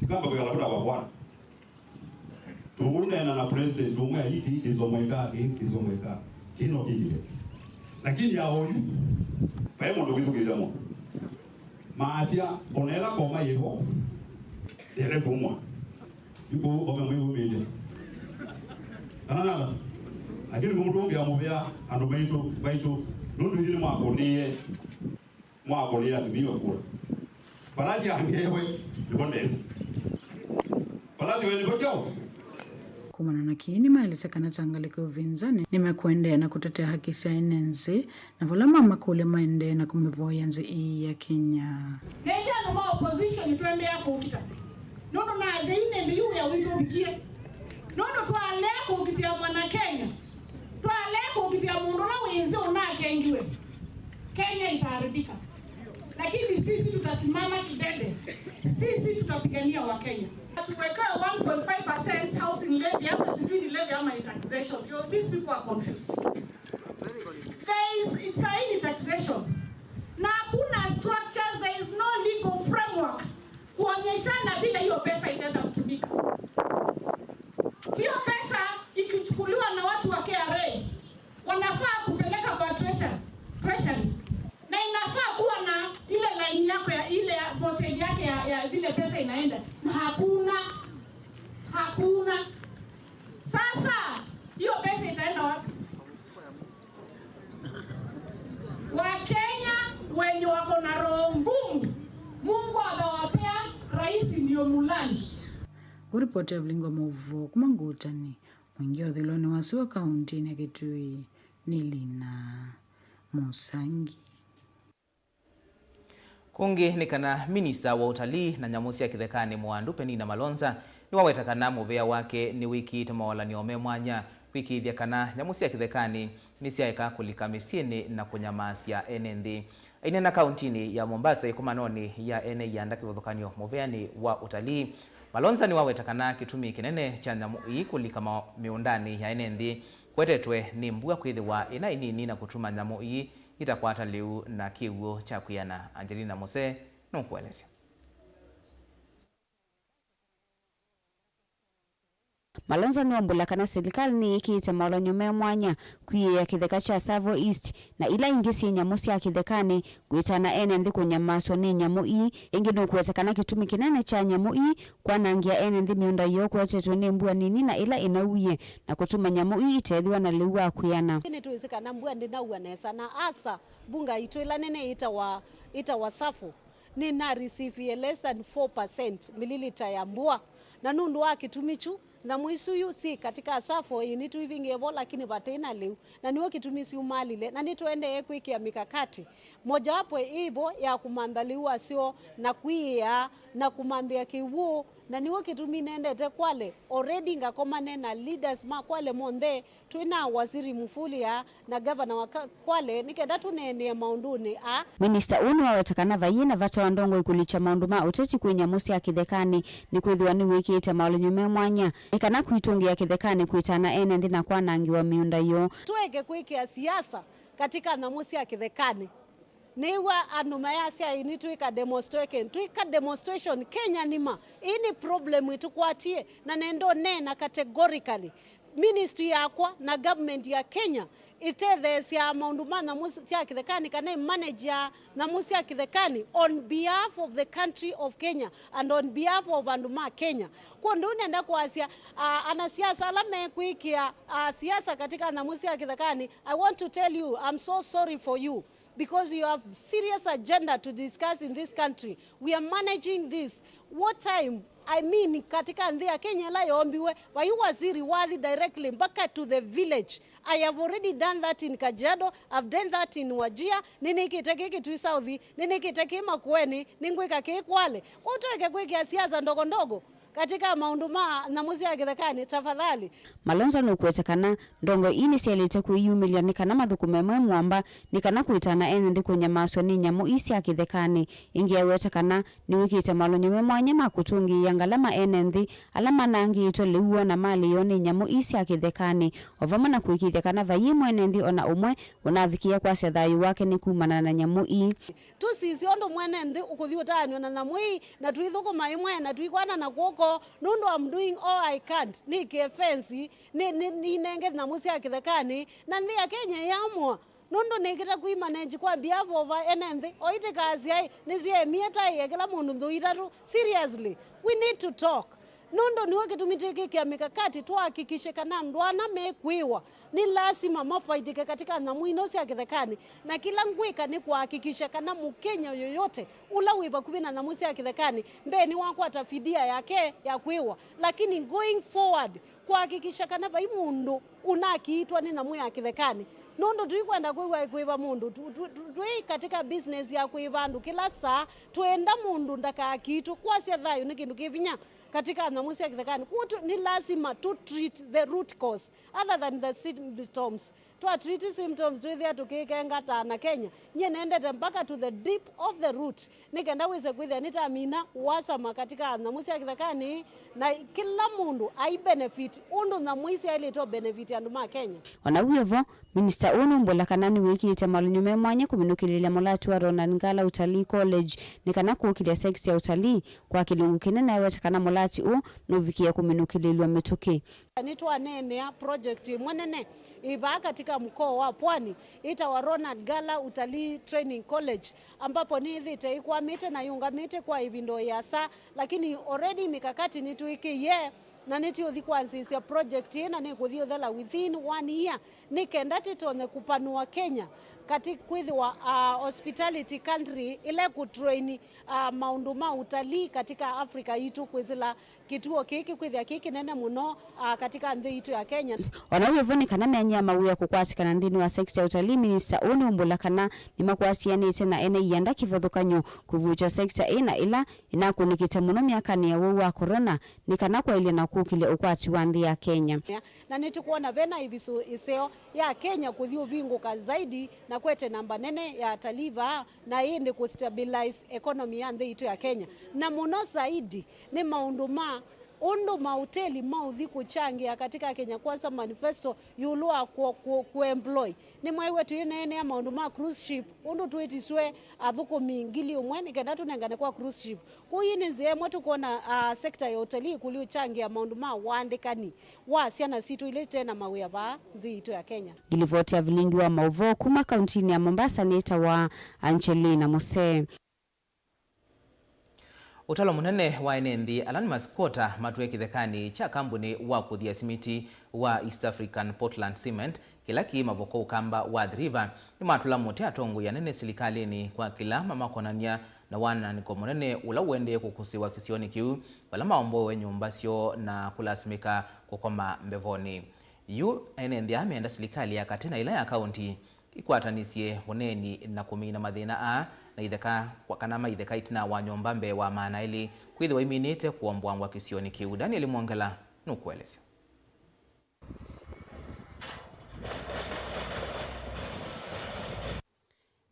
Ikamba kwĩkala kũta kwa bwana. Tũũneena na president ũmwe aĩ kĩĩ kĩsomweka, kĩĩ kĩsomweka, kĩĩ no kĩkĩe. Lakini ya oyu, vai mũndũ wĩthukĩĩsya mũndũ. Maasya, ona ĩla koma yĩvo, ndĩle kumwa. Yu kũu ome mwĩw'ũmĩĩsye. Kana nala? Lakini mũndũ ũngĩ amũvea andũ maitũ, maitũ, nũndũ ithyĩ nĩmwakũnĩie, mwakũnĩie Azimio kura. Vala syangewe, nĩvo ndesi. Vala syoe nĩvo kyaũ? Kumana na kĩĩ, nĩmaelesya kana ta ngalĩko ya ũvinzani nĩmekũendeea na kũtetea haki sya ene nthĩ, na vala mamakũlya maendee na kũmĩvoya nthĩ ĩĩ ya Kenya. Na ithyĩ andũ ma opposition tũendeea kũkita. Nũndũ nasya yu nĩ mbiu ya witũ ũvikie. Nũndũ twalea kũkitĩa mwana Kenya, twalea kũkitĩa mũndũ ũla wĩ nthĩ ũnakengiwe, Kenya itaharibika. Lakini sisi tutasimama kidete. Sisi tutapigania Wakenya. Tuwekewe one point five percent housing levy ama sijui ni levy ama ni taxation. Yo, these people are confused. There is, it's a hidden taxation. Na hakuna structures, there is no legal framework kuonyeshana vile hiyo pesa itaenda kutumika. Hiyo pesa ikichukuliwa na watu wa K R A, wanafaa kupeleka kwa treasury, treasury. Na inafaa kuwa na ile line yako ya ile ya voted yake ya, ya vile pesa inaenda. Na hakuna. Hakuna. Sasa, hiyo pesa itaenda wapi? Wakenya wenye wako na roho ngumu, Mungu atawapea rais ndio mulani. Kũripotĩa Vilingi wa Maũvoo kuma Ngutani, mũingĩ wa ũthũĩlonĩ wa sua kaũntĩnĩ ya Kitui nĩ Lina Mũsangi. Kũngĩ nĩ kana minista wa ũtalii na nyamũ sya kĩthekanĩ Mũandu Penina Malonza nĩwaweta kana mũvĩa wake nĩwĩkĩĩte mawalany'o me mwanya kwĩkĩĩthya kana nyamũ sya kĩthekanĩ nĩsyaeka kũlika mĩsyĩnĩ na kũnyamaasya ene nthĩ. Aineena kaũntĩnĩ ya Mombasa ĩkomanonĩ ya ene ianda kĩvathũkany'o mũvĩanĩ wa ũtalii, Malonza nĩwaweta kana kĩtumi kĩnene kya nyamũ ii kũlika ma-, mĩũndanĩ ya ene nthĩ kwetetwe nĩ mbua kwĩthĩwa ĩna ĩnini na kũtuma nyamũ ii itakwata lĩu na kĩw'ũ kya kwĩana. Angelina Muse nũkũelesya. Malonza nĩwaumbũla kana silikalĩ nĩyĩkĩĩte maũlany'o me mwanya kwiĩĩa kĩtheka kya Tsavo East na ila ingĩ syĩ nyamũ sya kĩthekanĩ, kwĩtana ene nthĩ kũnyamaasw'a nĩ nyamũ ii. Ĩngĩ nũkũweta kana kĩtumi kĩnene kya nyamũ ii kwanangĩa ene nthĩ mĩũnda yoo kwetetwe nĩ mbua nini na ĩla ĩnauie, na kũtuma nyamũ ii itethĩwa na lĩu wa kwĩana. Nĩtwĩsĩ kana mbua ndĩnaua nesa, na asa mbunga itũ ĩla nene ĩtawa, ĩtawa Tsavo, nĩna receive less than four percent mililita ya mbua, na nũndũ wa kĩtumi kyu, nyamũ isu yu syĩ katika Tsavo ĩĩ nĩtũivingĩe vo, lakini vate na lĩu, na nĩw'o kĩtumi syumalile, na nĩtũendee kwĩkĩa mikakati mojawapo ĩvo ya kũmantha lĩu wasyo na kwiĩa na kũmanthĩa kĩw'ũ, na nĩw'o kĩtumi nendete Kwale. Already ngakomane na leaders ma Kwale monthe, twĩ na Waziri Mufulia na gavana wa Ka-, Kwale, nĩ kenda tũneenee maũndũnĩ aa. Minista ũũ nĩwaweta kana vaiĩ na vata wa ndongoi kũlikya maũndũ ma ũteti kwĩ nyamũ sya kĩthekanĩ, nĩkwĩthĩwa nĩwĩkĩĩte maũlany'o me mwanya nĩ kana kwitũngĩa kĩthekanĩ kwĩtana ene nthĩ na kwanangĩwa mĩũnda yoo. Tũeke kwĩkĩa siasa katika nyamũ sya kĩthekanĩ. Nĩw'a andũ mayasya, "Ĩĩ, nĩtwĩka demonstration, twĩka demonstration Kenya nima. Ĩĩ nĩ problem ĩtũkwatie, na nenda ũneena categorically. Ministry yakwa na government ya Kenya ĩtetheesyaa maũndũ ma nyamũ sya kĩthekanĩ kana ĩmanagea nyamũ sya kĩthekanĩ on behalf of the country of Kenya and on behalf of andũ ma Kenya." Kwondũ nenda kwasya, ah, anasiasa ala mekwĩkĩa, ah, siasa katika nyamũ sya kĩthekanĩ, I want to tell you, I'm so sorry for you. Because you have serious agenda to discuss in this country. We are managing this. What time? I mean, katika nthĩ ya Kenya ĩla yombiwe, vai waziri wathi directly mpaka to the village. I have already done that in Kajiado, I've done that in Wajir, nĩnĩkĩte kĩ Kitui South, nĩnĩkĩte kĩ Makueni, nĩngwĩka kĩ Kwale. Kwa tũeke kwĩkĩa siasa ndogo ndogo. katika maũndũ ma nyamũ sya kĩthekanĩ, tafadhali. Malonza nũkũete kana ndongoi ii nĩsyaĩlĩte kwĩyumĩlya nĩ kana mathũkũme me mũamba nĩ kana kũitana ene nthĩ kũnyamasw'a nĩ nyamũ ii sya kĩthekanĩ. Ĩngĩ aweta kana nĩwĩkĩte malonyo me mwanya ma kũtũngĩĩa ngalama ene nthĩ ala manangĩĩtwe lĩu woo na malĩ yoo nĩ nyamũ ii sya kĩthekanĩ, o vamwe na kũĩkĩĩthya kana vaiĩ mwene nthĩ o na ũmwe ũnavikĩĩa kwasya thayũ wake nĩ kumana na nyamũ ii. Tũsisye ũndũ mwene nthĩ ũkũthi ũtaanw'a na nyamũ ii, na tũithũkũma ĩmwe, na tũikwana na kw'oko, nũndũ I'm doing all I can't. Nĩkĩe fence, nĩ, nĩ, nĩnenge nyamũ sya kĩthekanĩ, na nthĩ ya Kenya ĩyamũa, nũndũ nĩkĩte kwĩmanage kwa behalf of ene nthĩ, o itĩkaasyaĩ, nĩsyeemie taĩ ya kĩla mũndũ nthũ itatũ. Seriously, we need to talk. Nũndũ nĩw'o kĩtumi twĩkĩkĩa mĩkakati, tũhakikishe kana andũ ana mekwĩwa nĩ lasima mafaidike katika nyamũ ino sya kĩthekanĩ, na kĩla ngwĩka nĩ kũhakikisha kana Mũkenya yoyote ũla wĩ vakuvĩ na nyamũ sya kĩthekanĩ mbee nĩwakwata fidia yake ya kwĩwa, lakini going forward kũhakikisha kana vai mũndũ ũnakiitwa nĩ nyamũ ya kĩthekanĩ, nũndũ tũikwenda kwĩw'a kwĩva mũndũ tu- tu- tu- twĩ katika business ya kwĩva andũ kĩla saa, twenda mũndũ ndakakiitwe. Kwasya thayũ nĩ kĩndũ kĩ vinya katika nyamũ sya kĩthekanĩ. Kwoou tu- nĩ lasima tu treat the root cause other than the symptoms. Twa treat symptoms twĩthĩa tũkĩkenga ta ana Kenya. Nyie nendete mpaka to the deep of the root, nĩ kenda wĩse kwĩthĩa nĩtamina wasama katika nyamũ sya kĩthekanĩ, na kĩla mũndũ ai benefit ũndũ nyamũ ii syaĩlĩte ũ benefit andũ ma Kenya. O na wĩ o vo, minista ũũ nũmbũla kana nĩwĩkĩĩte malonyo me mwanya kũminũkĩlĩlya mũlati wa Ronald Ngala Utalii College nĩ kana kũkĩlya sekta ya utalii kwa kĩlungu kĩnene, aweta kana mũlati ũũ nũvikĩe kũminũkĩlĩlw'a mĩtũkĩ. Nĩtwaneenea project ĩmwe nene ĩvaa katika mkoa wa Pwani, ĩtawa Ronald Ngala Utalii Training College, ambapo nĩĩthĩte ĩkwamĩte na yũngamĩte kwa ĩvinda o ĩasa, lakini already mikakati nĩtwĩkĩie na nĩtũũthi kwanzĩĩsya project ĩĩ, na nĩkũthi ũthela within one year, nĩ kenda tĩtonye kũpanũa Kenya kati kwĩthĩwa, ah, hospitality country ĩla ĩkũtrain, ah, maũndũ ma utalii katika Africa yitũ kwĩsĩla kĩtuo kĩĩ kĩkwĩthĩa kĩ kĩnene mũno, ah, katika nthĩ yitũ ya Kenya. O na wĩ vo nĩ kana myanya ya mawĩa kũkwatĩkana nthĩnĩ wa sekita ya ũtalii, minista ũũ nĩũmbũla kana nĩmakwasĩanĩte na ene ianda kĩvathũkany'o kũvuũkya sekita ĩĩ na ĩla ĩnakũnĩkĩte mũno myakanĩ ya ũwau wa corona nĩ kana kwaĩlya na kũkĩlya ũkwati wa nthĩ ya Kenya. Na nĩtũkwona vena ĩvisũ ĩseo ya Kenya kũthi ũvingũka zaidi na kwete namba nene ya atalii vaa, na ĩndĩ kũstabilize economy ya nthĩ yitũ ya Kenya, na mũno zaidi nĩ maũndũ ma ũndũ maũteli maũthi kũkyangĩa katika Kenya Kwanza manifesto ĩũlũ wa kũ, kũ, kũemploy. Nĩmwaiwe tũineenea maũndũ ma cruise ship, ũndũ twĩtiswe athũkũmi ngili ũmwe nĩ kenda tũnengane kwa cruise ship. Kwoou ii nĩ nzĩa ĩmwe tũkwona, ah, sekta ya ũtalii kũli ũkyangĩa maũndũ ma ũandĩkani wa syana sitũ ila ite na mawĩa vaa nthĩ yitũ ya Kenya. Ngilivoti ya vilingi wa maũvoo kuma kauntinĩ ya Mombasa nĩtawa Angelina Musee. Ũtalo mũnene wa ene nthĩ ala nĩ masikwota matwĩe kĩthekanĩ kya kambunĩ wa kũthia simiti wa East African Portland Cement kĩla kĩ Mavoko Ũkamba wa Athi River nĩmatũla mũtĩ atongoi anene silikalĩnĩ kwa kĩla mamakonany'a na wanangĩko mũnene ũla ũendee kũkũsĩĩwa kĩsionĩ kĩu, vala maomboewe nyũmba syoo na kũlasimĩka kũkoma mbevonĩ. Yu ene nthĩ aa meenda silikalĩ ya katĩ na ĩla ya kaunti ikwatanĩsye ũneeni na kũmina mathĩna aa na itheka, kana maitheka ĩtina wa nyũmba mbee wa maana elĩ kwĩthĩwa iminĩte kũomboangwa kĩsionĩ kĩu. Daniel Mwongela nũkũelesya.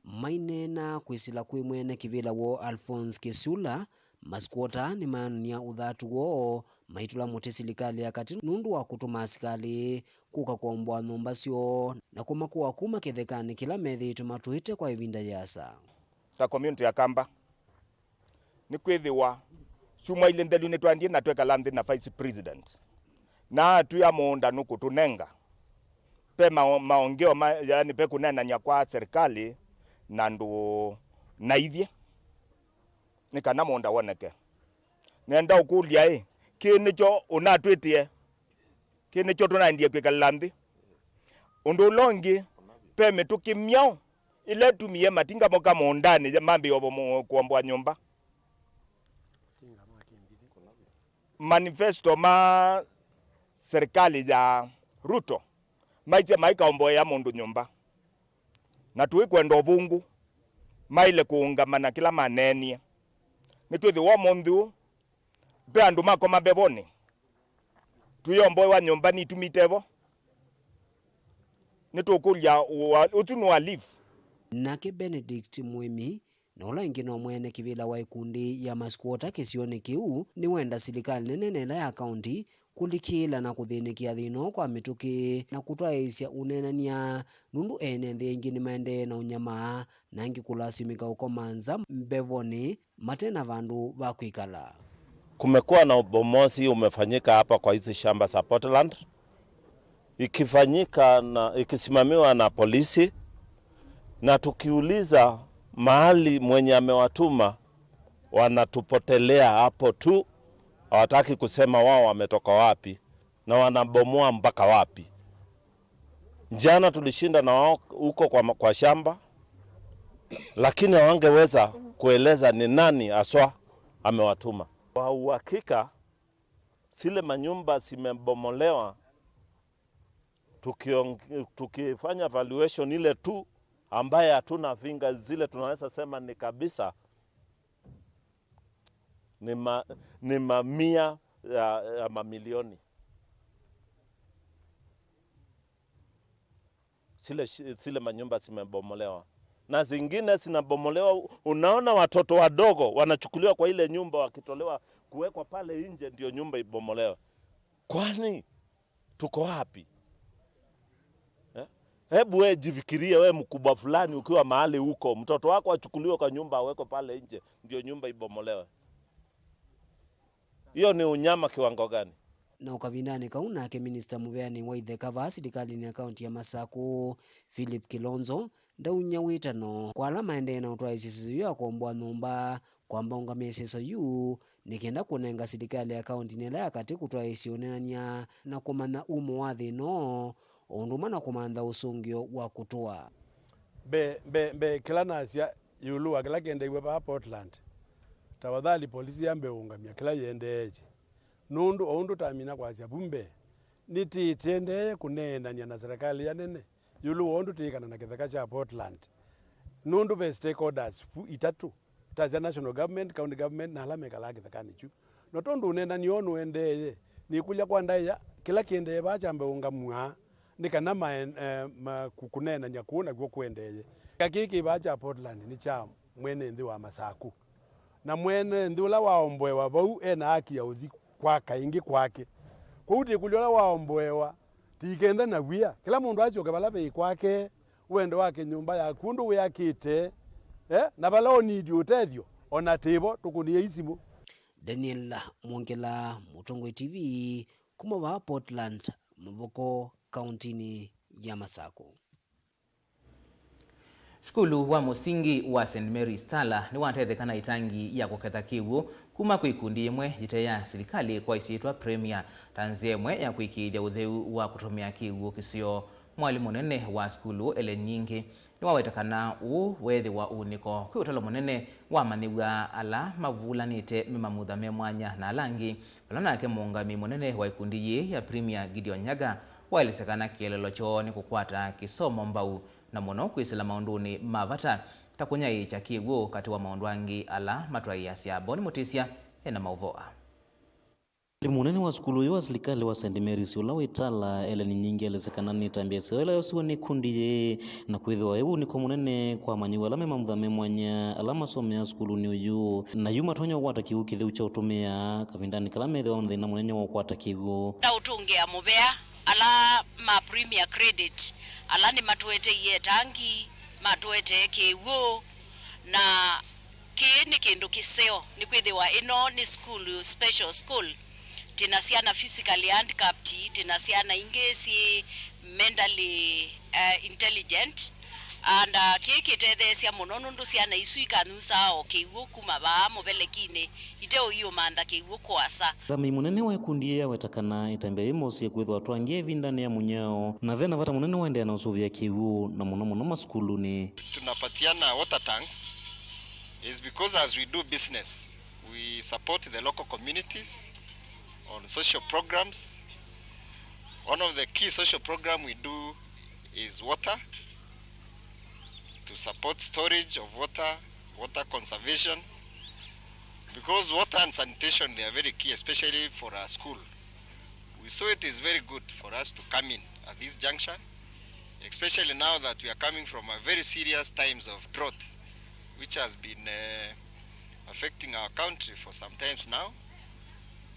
Maineena kwĩsĩla kwĩ mwene kĩvĩla woo Alphonse Kesula, masikwota nĩmaanany'a ũthatu woo maitũla mũtĩ silikalĩ ya katĩ nũndũ wa kũtũma asikalĩ kũka kũomboa nyũmba syoo na kũmakũa kuma kĩthekanĩ kĩla methĩĩtwe matũĩte kwa ĩvinda yĩasa. Ta community ya Kamba, nĩkwĩthĩwa syumwa ilĩ nthelu nĩtwaendie na twekala nthĩ na Vice President, na atwĩa mũũnda nũkũtũnenga. Ve mao-, maongeo ma, yani, ve kũneenany'a kwa serikali na andũ na ithyĩ nĩ kana mũũnda woneke. Nenda ũkũlya ĩ, kĩĩ nĩkyo ũnatwĩtĩe? Kĩĩ nĩkyo tũnaendie kwĩkalĩla nthĩ? Ũndũ ũla ũngĩ, ve mĩtũkĩ myaũ ĩla ĩtumie matinga moka mũũndanĩ ya mambĩĩa ũvo-, kũomboa nyũmba? Manifesto ma serikali ya Ruto maisye maikaomboea mũndũ nyũmba, na tũikwenda ũvũngũ, maĩle kũũngama na kĩla maneenie. Nĩkwĩthĩwa ũmũnthĩ ũũ Ve andũ makoma mbevonĩ. Tũyomboewa nyũmba nĩtumĩte vo. Nĩtũkũlya ũa-, ũtu nĩ wa leave. Nake Benedict Mũĩmi, na ũla ĩngĩ no mwene kĩvĩla wa ikundi ya maskwota kĩsionĩ kĩu, nĩwenda silikalĩ nene na ĩla ya kaunti kũlikĩĩla na kũthĩnĩkĩa thĩna ũũ kwa mĩtũkĩ na kũtwaĩĩsya ũneenany'a, nũndũ ene nthĩ aingĩ nĩmaendee na ũnyamaa na angĩ kũlasimĩka ũkoma nza mbevonĩ mate na vandũ va kwĩkala. Kumekuwa na ubomozi umefanyika hapa kwa hizi shamba za Portland, ikifanyika na, ikisimamiwa na polisi, na tukiuliza mahali mwenye amewatuma, wanatupotelea hapo tu, hawataki kusema wao wametoka wapi na wanabomoa mpaka wapi. Jana tulishinda na wao huko kwa, kwa shamba, lakini hawangeweza kueleza ni nani haswa amewatuma. Kwa uhakika, zile manyumba zimebomolewa, tukiong-, tukifanya valuation ile tu ambaye hatuna figures zile tunaweza sema ni kabisa, ni ma-, ni mamia ya, ya mamilioni. Zile shi-, zile manyumba zimebomolewa. Na zingine zinabomolewa, unaona watoto wadogo wanachukuliwa kwa ile nyumba wakitolewa kuwekwa pale nje ndio nyumba ibomolewe. Kwani tuko wapi? Eh? Hebu we jifikirie, we mkubwa fulani ukiwa mahali huko, mtoto wako achukuliwe kwa nyumba awekwe pale nje ndio nyumba ibomolewe. Hiyo ni unyama kiwango gani? Na o kavindanĩ kau nake minista mũveanĩ wa itheka vaa silikalĩnĩ ya kaunti ya Masakũ, Philip Kilonzo, ndaumya wĩtano kwa ala maendee na ũtwaĩĩsya ĩseso yu ya kũomboa nyũmba kwamba ũngamĩa ĩseso yu nĩ kenda kũnenga silikalĩ ya kaunti na ĩla ya katĩ kũtwaĩĩsya ũneenany'a na kũmanya umo wa thĩna ũũ, o ũndũ ũmwe na kũmantha ũsũngĩo wa kũtũa. Mbee, mbee, mbee, kĩla nasya ĩũlũ wa kĩla kĩendeew'e vaa Portland, tafadhali polisi yambe ũũngamya kĩla yĩendeeie. Nũndũ o ũndũ twamina kwasya vu mbee, nĩtĩtendee kũneenany'a na serikali ya nene ĩũlũ wa ũndũ twĩkana na kĩtheka kya Portland. Nũndũ ve stakeholders vu itatũ, ta sya national government, county government, na ala mekalaa kĩthekanĩ kyu. Na tondũ ũneenany'a ũũ nũendeeye, nĩkũlya kwa ndaĩa, kĩla kĩendee vaa kyambe ũngamw'a, nĩ kana maen-, eh, ma-, ku-, kũneenany'a kũu nakw'o kũendeeye. Kĩtheka kĩĩ kĩ vaa kya Portland nĩ kya mwene nthĩ wa Masakũ. Na mwene nthĩ ũla waomboewa vau e na haki ya ũthi kwaka ĩngĩ kwake. Kwoou tĩkũlya ũla waomboewa, tikenthe na wia. Kĩla mũndũ asyoke vala veĩ kwake, wendo wa kĩnyũmba yaku ũndũ wĩakĩte, eh, na vala ũnidi ũtethyo, o na tĩvo, tũkũnĩei simũ. Daniel Mwongela, Mũtongoi T V, kuma vaa Portland, Mũvoko, kauntinĩ ya Masakũ. Sukulu wa mũsingi wa Saint Mary's Tala nĩwatetheka na ĩtangi ya kũketha kĩw'ũ kuma kwĩ ikundi imwe ite ya silikalĩ kwa ĩsyĩtwa Premier ta nzĩa ĩmwe ya kũĩkĩĩthya ũtheu wa kũtũmĩa kĩw'ũ kĩseo. Mwalimũ mũnene wa sukulu, Ellen Nyingi, nĩwaweta kana ũũ weethĩwa ũunĩko kwĩ ũtalo mũnene wa amanyĩw'a ala mavulanĩte me mamutha me mwanya na ala angĩ, vala nake mũũngamĩi mũnene wa ĩkundi yĩĩ ya Premier, Gideon Nyaga, waelesya kana kĩeleelo kyoo nĩ kũkwata kĩsomo mbau, na mũno kwĩsĩla maũndũnĩ ma vata ta kũnyaĩĩkya kĩw'ũ, katĩ wa maũndũ angĩ ala matwaĩĩasya. Boni Mũtĩsya ena maũvoo aa. Mwalimũ mũnene wa sukulu ũyũ wa silikalĩ wa Saint Mary's, ũla wĩ Tala, Ellen Nyingi, elesya kana nĩ ĩtambya ĩseo ĩla yosiwe nĩ ĩkundi yĩĩ, na kwĩthĩwa ĩ wunĩko mũnene kwa amanyĩw'a ala me mamutha me mwanya ala masomeaa sukulunĩ ũyũ, na yu matonya kũkwata kĩw'ũ kĩtheu kya ũtũmĩa kavindanĩ kala methĩwa na thĩna mũnene wa kũkwata kĩw'ũ. Ndaũtũngĩa mũvea ala ma Premier Credit, ala nĩmatũeteie ĩtangi, matũetee kĩw'ũ, na kĩĩ nĩ kĩndũ kĩseo, nĩkwĩthĩwa ĩno nĩ sukulu, special school. Twĩ na syana physically handicapped, twĩ na syana ingĩ syĩ mentally, uh, intelligent, and, uh, kĩĩ kĩtetheesya mũno nũndũ syana isu ikanyusaa o kĩw'ũ kuma vaa mũvelekinĩ, iteũiũmantha kĩw'ũ kũasa. Mũũngamĩi mũnene wa ĩkundi yĩĩ aweta kana ĩtambya yĩĩ mosie kwĩthĩwa atwangie ĩvindanĩ ya mũnyao, na ve na vata mũnene wa kũendeea na ũsũvĩa kĩw'ũ, na mũno mũno masukulunĩ. Tunapatiana water tanks is because as we do business, we support the local communities on social programs. One of the key social program we do is water, to support storage of water, water conservation. Because water and sanitation, they are very key, especially for our school. We saw it is very good for us to come in at this juncture, especially now that we are coming from a very serious times of drought, which has been, uh, affecting our country for some times now,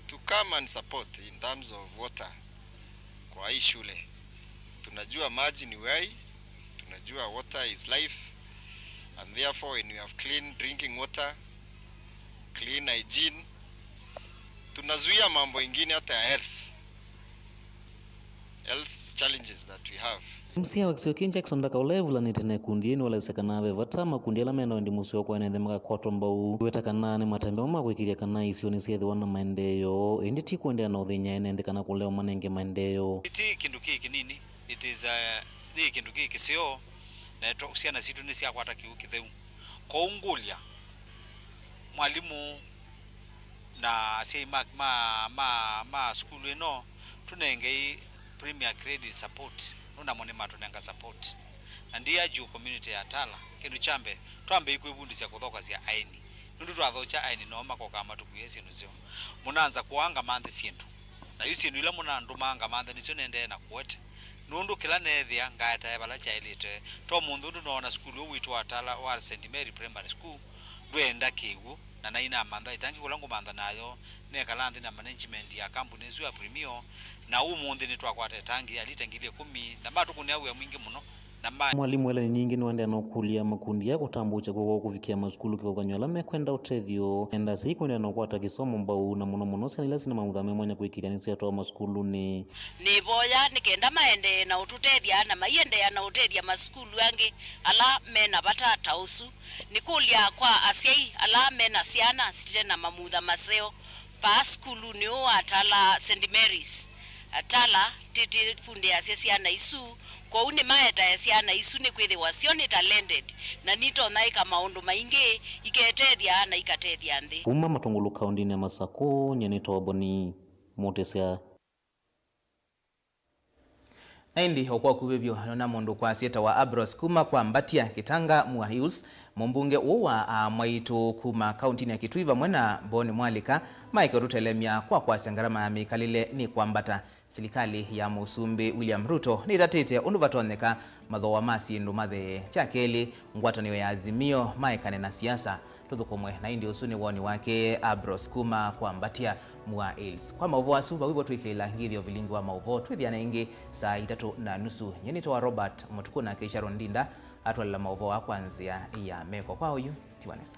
to come and support in terms of water kwa hii shule. Tunajua maji ni uhai, tunajua water is life, and therefore when we have clean drinking water, clean hygiene, tunazuia mambo ingine hata ya health, health challenges that we have. M C A wa kĩsio kĩĩ Jackson Ndaka ũla evulanĩte na ĩkundi yĩĩ nĩwelesya kana ve vata makundi ala mena wendi mũseo kwa ene nthĩ makakwatwa mbau, kwĩweta kana nĩ matambya amwe ma kũĩkĩĩthya kana isio nĩsyethĩwa na maendeeo, ĩndĩ ti kũendeea na ũthĩny'a ene nthĩ kana kũlea ũmanenge maendeeo. Ti kĩndũ kĩ kĩnini, it is, uh, nĩ kĩndũ kĩ kĩseo, na to-, syana sitũ nĩsyakwata kĩw'ũ kĩtheu. Kwoou ngũlya mwalimũ na asyai ma, ma, ma, ma sukulu ĩno, tũnengei Premier Credit support, nũndũ namo nĩmatũnenga support. Na ndi urge community ya Tala, kĩndũ kya mbee, twambei kwĩvundĩsya kũthokasya aeni, nũndũ twathokya aeni noo makokaa matũkuĩe syĩndũ syoo. Mũnanza kũaa ngamanthĩ syĩndũ, na yu syĩndũ ila mũnandũmaa ngamanthe nĩsyo nendee na kũete, nũndũ kĩla neethĩa ngaetae vala kyaĩlĩte. To mũnthĩ ũndũ noona sukulu ũũ witũ wa Tala wa Saint Mary Primary School ndwenda kĩw'ũ, na nainamantha ĩtangi kũla ngũmantha nayo, nekala nthĩ na management ya kambuni ĩsu ya Premio, na ũmũnthĩ nĩtwakwata ĩtangi ya lita ngili ĩkũmi, na matũkũnĩa wĩa mwingĩ mũno, na ma. Mwalimũ Ellen ningĩ nĩwaendeea na ũkũlya makundi aa kũtambũũkya kw'oko kũvikĩa masukulu kĩvathũkany'o ala mekwenda ũtethyo, enda asyai kũendeea na ũkwata kĩsomo mbau, na mũno mũno syana ila syĩna mamutha me mwanya kũĩkĩĩthya nĩsyatwawa masukulunĩ. Nĩvoya nĩ kenda maendee na ũtũtethya na maiendeea na ũtethya masukulu angĩ ala mena vata ta ũsu. Nĩkũlya kwa asyai ala mena syana site na mamutha maseo vaa sukulunĩ ũũ wa Tala Saint Mary's. Tala tĩtĩvundĩasya syana isu, kwoou nĩmaetae syana isu nĩkwĩthĩwa syo nĩ talented na nitonya ĩka maũndũ maingĩ iketethya na ikatethya nthĩ. Kuma Matũngũlũ kaũndĩnĩ ya Masakũ, nyie nĩtawa Boni Mũtĩsya. Na ĩndĩ o kwa ũkuvĩ vyũ, nona mũndũ kwasya etawa Abros kuma kwa Mbatia, Kitanga, Mua Hills, mũmbunge ũũ wa Aamwaitũ kuma kauntinĩ ya Kitui vamwe na Boni Mwalika maĩke ũtũtelemya kwa kwasya ngarama ya mĩkalĩle nĩkwambata. Silikalĩ ya Mũsumbĩ William Ruto nĩtatĩte ũndũ vatonyeka mathooa ma syĩndũ mathee. Kya kelĩ, ngwatanĩo ya Azimio maekane na siasa. Tũthũkũmwe na ĩndĩ ũsu nĩ woni wake Abros kuma kwa Mbatia, Mua Hills. Kwa maũvoo asu, vau ĩvo twĩkĩĩla ngĩthyo vilingi wa maũvoo. Twĩthĩane ĩngĩ saa itatũ na nusu. Nyie nĩtawa Robert Mũtukũ, nake Sharon Ndinda atwalĩla maũvoo aa kwa nzĩa ya meko. Kwa oyu, tiwa nesa.